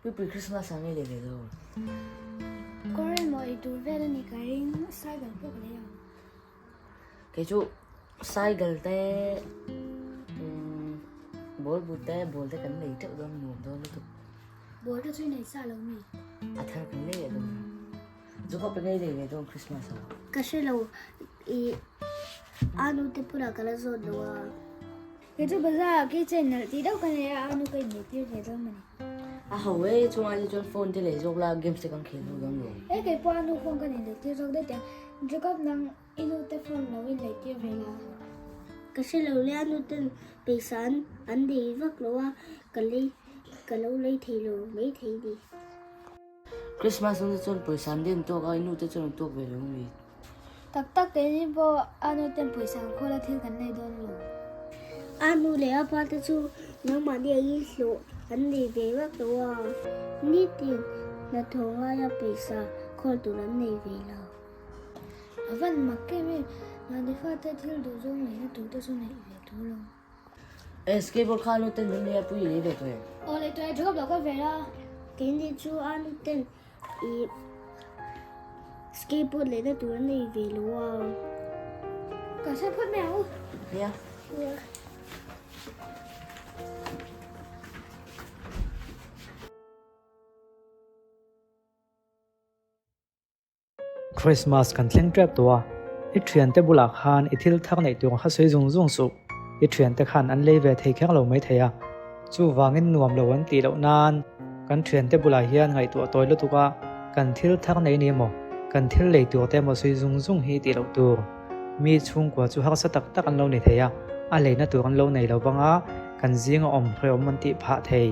Puipui Christmas ah ngei lei ve dawn. Kawr emaw ei tur vel a nih ka ring, cycle pawh ka lei ang. Kei chu cycle te ball but te ball te kan lei teuh dawn nuam dawn lutuk. Ball te chu i nei sa lo mi? A thar kan lei leh dawn. Chu pawh pe ngei lei ve dawn Christmas ah. Ka hre lo i anu te bulah ka la zawt lo a. Kei chu bazar ah keychain nalh tih deuh ka nei a, anu ka inneih tir ve dawn mawni. A ho e, chung ai te chuan phone te lei zawk la, games te kan khel ho dawn lo. E kei pawh anu phone ka inneih tir zawk daih teh, Jacob nang i nu te phone lo inneih tir ve la. Ka hre lo le, anu ten pawisa an an nei vak lo a, ka lei ka lo lei thei lo mai thei ni. Christmas nu te chuan pawisa an den tawk a, i nu te chuan an tawk ve lo mi. Tak tak keini pawh a nu ten pawisa an khawl a thil kan nei dawn lo. A nu leh a pa te chu nangmahni a in hlawh an nei ve vak lo a, nitin hnathawh ngaia pawisa khawl tur an nei ve lo. A van mak em em, mahni fate thil duh zawng leina tur te chu neih ve tur lo. Eh skateboard kha anu ten min lei a pui lei ve tawh em? Aw lei tawh e, Jacob lo kal ve la. Keini chu anu ten i skateboard leina tur an nei ve lo a. Kan sawi phawt mai ang u. Nia. Nia. Christmas kan thleng tep tawh a, i thiante bulah khan i thil thar neih tur kha sawi zung zung suh. I thiante khan an lei ve thei kher lo mai thei a, chuvangin nuam lo an tih loh nan kan thiante bulah hian ngaihtuah tawi lutuk a, kan thil thar nei ni emaw, kan thil lei tur te emaw sawi zung zung hi tih loh tur. Mi chhungkua chu harsa tak tak an lo ni thei a, a leina tur an lo nei lo vang a, kan zinga awm hrehawm an tih phah thei.